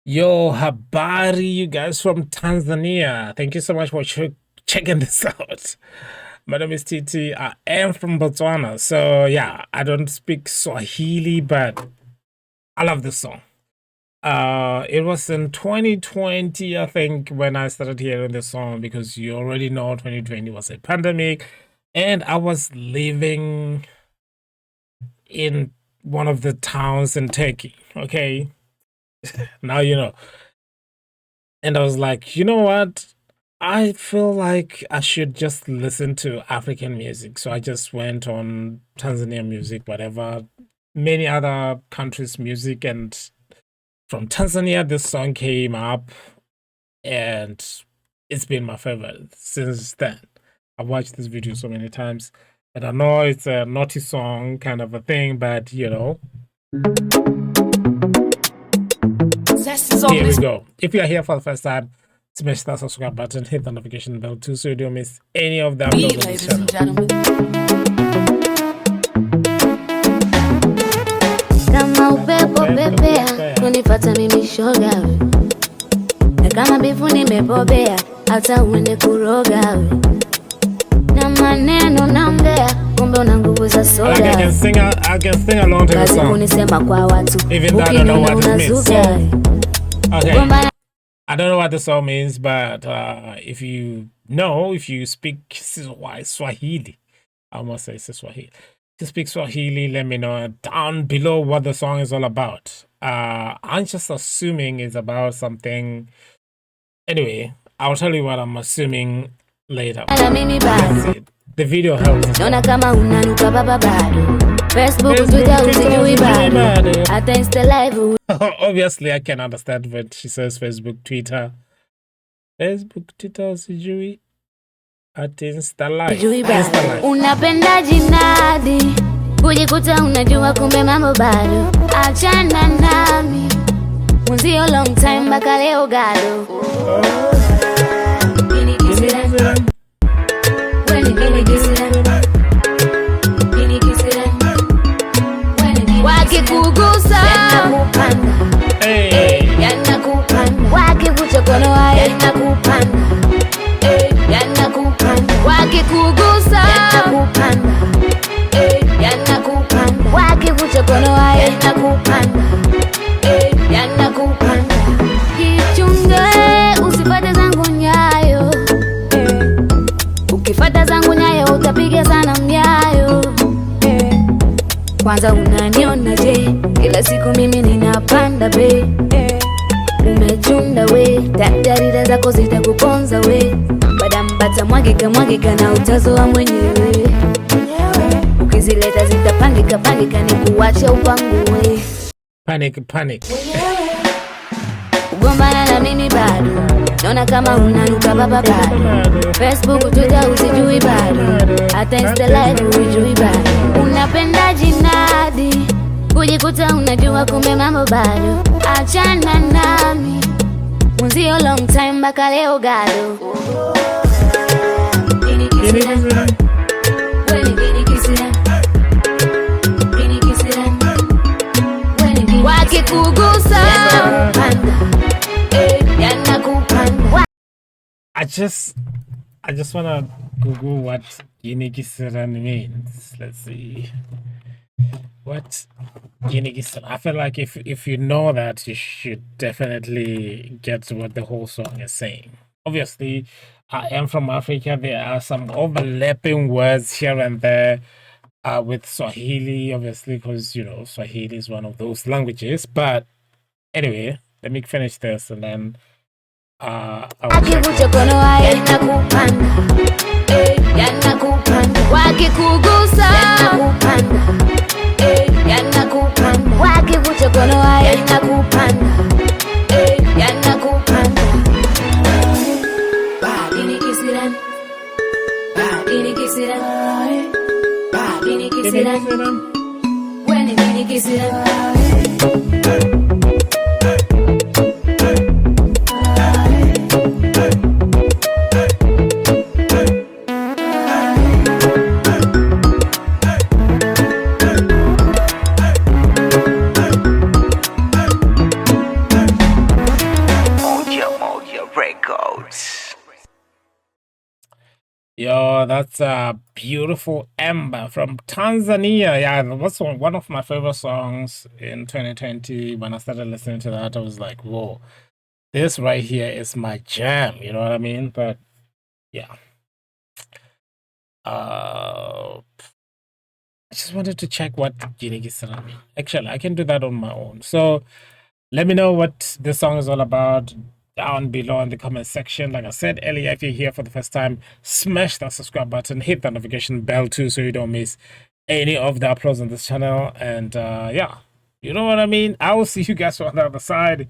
Yo, habari, you guys from Tanzania. Thank you so much for checking this out. My name is TT. I am from Botswana. So, yeah, I don't speak Swahili, but I love this song. It was in 2020, I think, when I started hearing this song, because you already know 2020 was a pandemic, and I was living in one of the towns in Turkey. Okay, now you know. And I was like, you know what? I feel like I should just listen to African music. So I just went on Tanzania music, whatever, many other countries' music. And from Tanzania, this song came up, and it's been my favorite since then. I've watched this video so many times, and I know it's a naughty song kind of a thing, but you know. Here we go. If you are here for the first time, smash that subscribe button, hit the notification bell too, so you don't miss any of the uploads on this channel. Kama upepo pepea, kunifata mimi shoga we. Na kama bifu nimebobea, hata uende kuroga we. Na maneno naongea, kumbe una nguvu za soda. Like I can sing along to the song. Kunisema kwa watu, even though I don't know what it means. So, okay. I don't know what the song means, but if you know, if you speak Swahili, I must say Swahili. If you speak Swahili, let me know down below what the song is all about. I'm just assuming it's about something. Anyway, I'll tell you what I'm assuming later. The video helps. Facebook, Twitter, husijui bado. Hata Insta live. Obviously, I can understand when she says Facebook, Twitter. Facebook, Twitter, sijui. At Insta live. Insta live. Unapenda jinadi, kujikuta unajua kumbe mambo bado. Achana nami. Mwenzio long time mpaka leo gado. Wakikugusa wakikuchokonoa wakikugusa wakikuchokonoa. Jichunge usifate zangu nyayo, ukifata zangu nyayo utapiga sana myayo. Kwanza unaniona je, kila siku mimi ninapanda be, umechunda we, tadarida zako zitakuponza we, badambata mwagika mwagika na utazoa mwenyewe, ukizileta zitapangika pangika ni kuwache upangue. Panic, panic. Kugombana na mimi bado, naona kama unanuka baba bado. Facebook, Twitter usijui bado, hata Insta live hujui bado. Unapenda jinadi, kujikuta unajua kumbe mambo bado. Achana nami, mwenzio long time mpaka leo gado. Wakikugusa I just want to Google what Gini Kisirani means. Let's see. What Gini Kisirani? I feel like if you know that, you should definitely get what the whole song is saying. Obviously, I am from Africa. There are some overlapping words here and there with Swahili, obviously, because, you know, Swahili is one of those languages. But anyway, let me finish this and then I'll check. Wakikugusa wakikuchokonoa Express. Yo, that's a beautiful Ember from Tanzania. Yeah, that's one of my favorite songs in 2020. When I started listening to that, I was like, whoa, this right here is my jam. You know what I mean? But yeah. I just wanted to check what Guinea mean. Actually, I can do that on my own. So let me know what this song is all about down below in the comment section. Like I said earlier, if you're here for the first time, smash that subscribe button, hit that notification bell too, so you don't miss any of the uploads on this channel. And yeah, you know what I mean? I will see you guys on the other side.